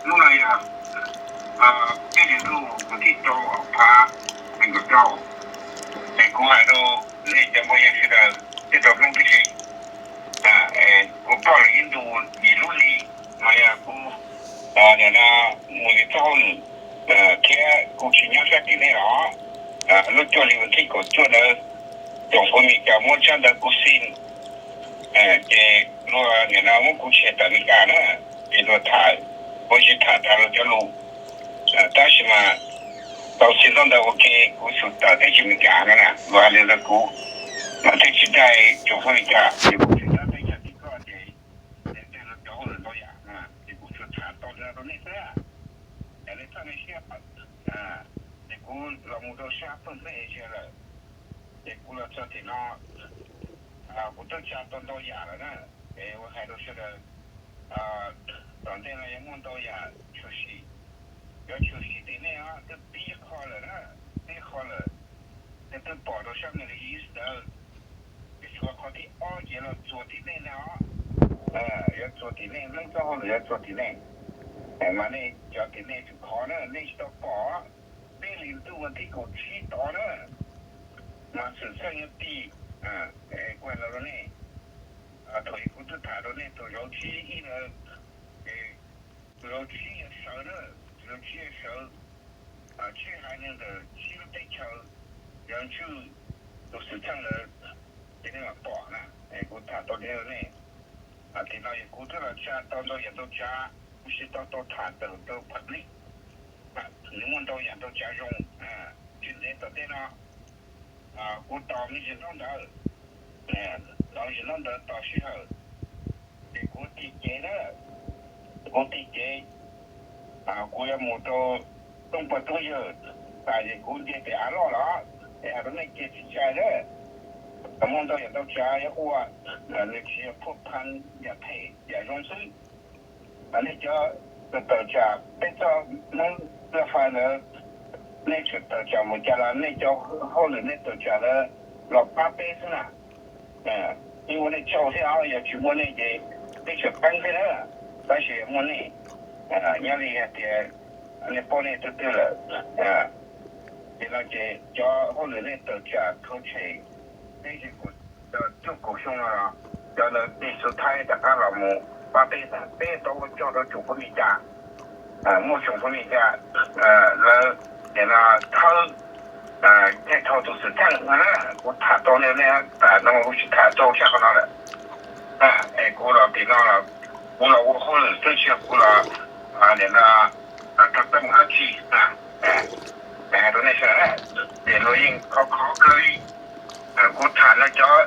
Hnub no yog peb hlis ntuj vas thib rau ob phav nees nkaum rau, es kuv hais rau nej cov muaj yeej sawv daws thiab rau Hmoob tib si, kuv pom lawm ib ntus yim lub hli, mas yog kuv nim no mus yug txoj hauj lwm thiab kuv tsis nyob sab tim nej os, lub cuaj hli vas thib kaum cuaj ntawd, tsoom fwv Amelikas muab tsab ntawv kuv xij, ces luag nim no muab kuv tshem tawm Amelikas na, ces luag tham, kuv tsis tham tas luag cov lus, tab sis mas tau xij ntaub ntawv ua ke kuv xub tawm teb chaws Amelikas no na, luag hais li ntawd kuv mam thiaj tsis daig tsoom fwv Amelikas, ces kuv tsis nyob teb chaws tim koj ces, ces tej luag cov hauj lwm ntau yam, ces kuv tsuas tham tau li no rau nej xwb. Yog nej txhawj nej siab, ces kuv los mus rau sab pawg peb Asia lawm, ces kuv los txog tim no, kuv twb tsa tau ntau yam lawm na, es ua hais rau sawv daws, tom ntej no yuav muaj ntau yam tshwm sim, yuav tshwm sim tim nej os, twb pib qho lawm na, pib qho lawm, ces twb pom rau sab Middle East ntawd, ces tshuav qhov thib ob ces los txuas tim nej na os, yuav txuas tim nej, Hmoob txoj hauj lwm yuav txuas tim nej, mas nej cov tim nej tseem khov na, nej tsis tau pom, peb hlis ntuj vas thib kaum tsib tod na, mas xwm txheej yuav tig, kuv hais los rau nej, thaum ub kuv twb tham rau nej tus zauv tsib ib ntawd, tus zauv tsib yuav sawv na, tus zauv tsib yuav sawv, tsib haiv neeg ntawm tsib lub teb chaws yuav ntswj tus xwm txheej ntawd, ces nej mam pom na, kuv tham tau li rau nej. Tim no yog kuv twb los tsa tau ntau yam ntau tsav, kuv tsis tau tau tham tawm rau public, nws muaj ntau yam ntau tsav zoo, tsis ntev tom ntej no, kuv tos me ntsis ntaub ntawv, tos me ntsis ntaub ntawv tos sij hawm, ces kuv tig cev na, kuv tig cev, kuv yuav mus rau Tooj Pog Tooj Yawg tas ces kuv nce pem av loj los, es hais rau nej cia tsis ntshai na, muaj ntau yam ntau tsav yuav ua, nws tsis yog phuaj phan yam phem yam zoo xwb. Nej cov tawm tsam peb txoj Hmoob Zaj Fais ntawd, nej tseem tawm tsam mus cas los nej cov hauj lwm nej tawm tsam ntawd los pab peb xwb na. Yeej ua nej tsaug thiab os, yog tsis muaj nej ces peb tseem qeeb thiab na, tab sis muaj nej, nyob li hais tias nej paub nej twg twg lawm. Ces no ces cov hauj lwm nej tawm tsam rhuav tshem peb xyoo, cuaj kaum xyoo no, cov ntawd tej xub thaib rov qab los mus pab peb, peb tau ua tsaug rau tsoom fwv Mes Kas, muaj tsoom fwv Mes Kas lawv nim no thawb, thiab dhau tus xwm txheej no na, kuv tham tau nej, nej tas no kuv tsis tham txaus tshaj qhov no lawm. Es kuv los tim no los kuv los ua hauj lwm xwb, tsis yog kuv los nim no rau txaj muag dab tsi. Hais rau nej sawv daws, ces luag yeej khov khov kawg li. Kuv tham no cov